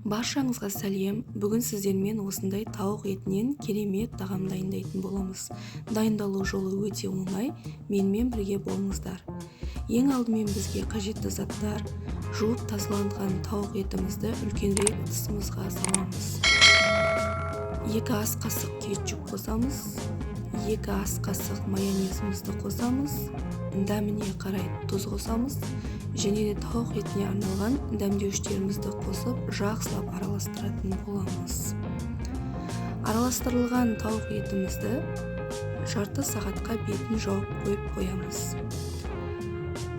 Баршаңызға сәлем! Бүгін сіздермен осындай тауық етінен керемет тағам дайындайтын боламыз. Дайындалу жолы өте оңай, менімен бірге болыңыздар. Ең алдымен бізге қажетті заттар: жуып тазаланған тауық етімізді үлкенірек ыдысымызға саламыз. 2 ас қасық кетчуп қосамыз, 2 ас қасық майонезімізді қосамыз, дәміне қарай тұз қосамыз және де тауық етіне арналған дәмдеуіштерімізді қосып, жақсылап араластыратын боламыз. Араластырылған тауық етімізді жарты сағатқа бетін жауып қойып қоямыз.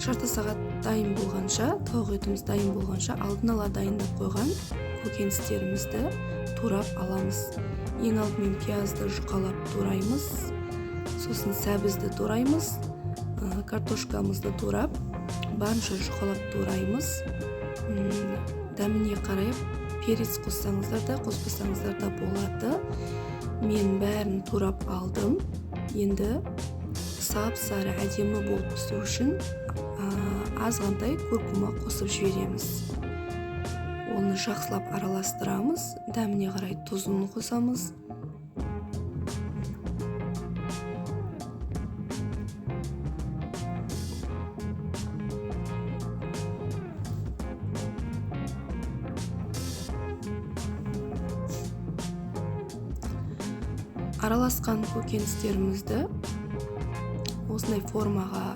Жарты сағат дайын болғанша, тауық етіміз дайын болғанша алдын ала дайындап қойған көкөністерімізді турап аламыз. Ең алдымен пиязды жұқалап тураймыз, сосын сәбізді тураймыз, картошкамызды турап, барынша жұқалап тураймыз. Дәміне қарай перец қоссаңыздар да, қоспасаңыздар да болады. Мен бәрін турап алдым. Енді сап-сары әдемі болып пісу үшін азғантай куркума қосып жібереміз. Оны жақсылап араластырамыз, дәміне қарай тұзын қосамыз. Араласқан көкөністерімізді осындай формаға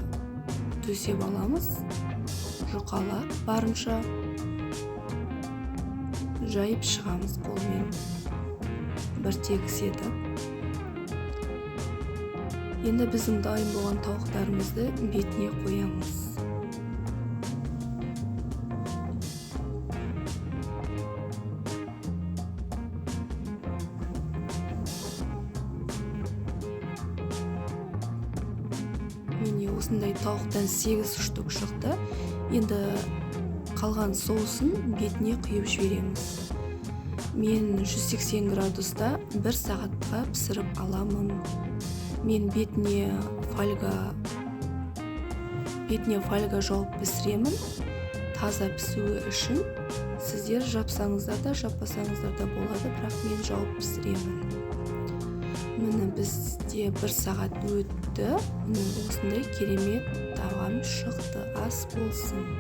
төсеп аламыз, жұқалап барынша жайып шығамыз қолмен бір тегіс етіп. Енді біздің дайын болған тауықтарымызды бетіне қоямыз. Міне, осындай тауықтан 8 штук шықты. Енді қалған соусын бетіне құйып жібереміз. Мен 180 градуста 1 сағатқа пісіріп аламын. Мен бетіне фольга жауып пісіремін. Таза пісуі үшін сіздер жапсаңыздар да, жаппасаңыздар да болады, бірақ мен жауып пісіремін. Міне, бізде 1 сағат өтті. Міне, осындай керемет тағам шықты. Ас болсын.